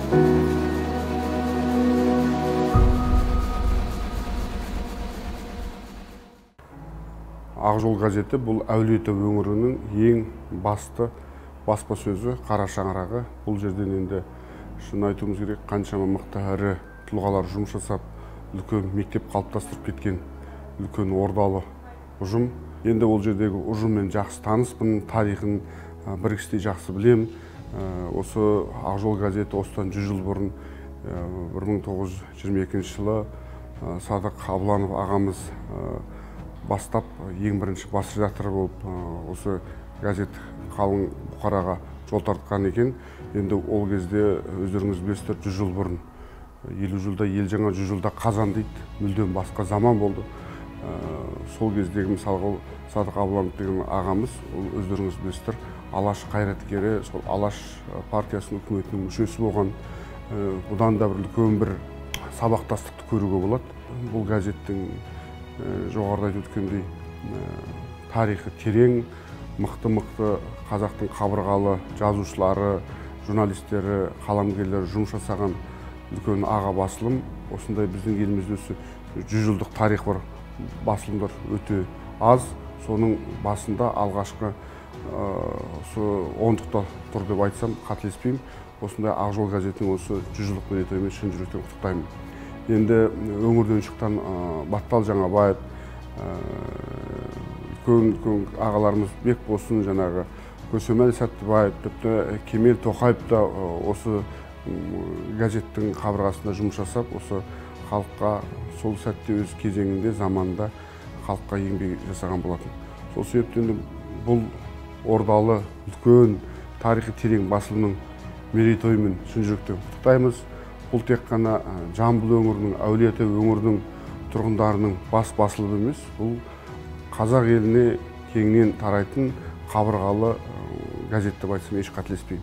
Ақ жол газеті бұл Әулиеата өңірінің ең басты баспасөзі, қара шаңырағы. Бұл жерден енді шын айтуымыз керек, қаншама мықты ірі тұлғалар жұмыс жасап, үлкен мектеп қалыптастырып кеткен үлкен ордалы ұжым. Енді ол жердегі ұжыммен жақсы таныспын, тарихын бір кісідей жақсы білем. Осы Ақ жол газеті осыдан 100 жыл бұрын 1922 жылы Садық Абыланов ағамыз бастап ең бірінші бас редакторы болып осы газет қалың бұқараға жол тартқан екен. Енді ол кезде өздеріңіз білесіздер, 100 жыл бұрын, 50 жылда ел жаңа, 100 жылда қазан дейді, мүлдем басқа заман болды. Сол кездегі мысалға Садық Абыланов деген ағамыз, ол өздеріңіз білесіздер, Алаш қайраткері, сол Алаш партиясының үкіметінің мүшесі болған. Бұдан да бір үлкен бір сабақтастықты көруге болады. Бұл газеттің жоғарыда айтып өткендей тарихы терең, мықты-мықты қазақтың қабырғалы жазушылары, журналистері, қаламгерлері жұмыс жасаған үлкен аға басылым. Осындай біздің елімізде осы 100 жылдық тарих бар басылымдар өте аз. Соның басында алғашқы осы ондықта тұр деп айтсам қателеспеймін. Осындай Ақ жол газетінің осы 100 жылдық мерейтойымен шын жүректен құттықтаймын. Енді өңірден шыққан Баттал Жаңабаев, үлкен-үлкен ағаларымыз Бекболсын, жаңағы Көсемәлі Сәттібаев, тіпті Кемел Тоқаев та осы газеттің қабырғасында жұмыс жасап, осы халыққа сол сәтте өз кезеңінде, заманында халыққа еңбек жасаған болатын. Сол себептен бұл ордалы үлкен тарихи терең басылымның мерейтойымен шын жүректен құттықтаймыз. Бұл тек қана Жамбыл өңірінің, Әулиеата өңірінің тұрғындарының бас басылымы емес, бұл қазақ еліне кеңінен тарайтын қабырғалы газет деп айтсам еш қателеспеймін.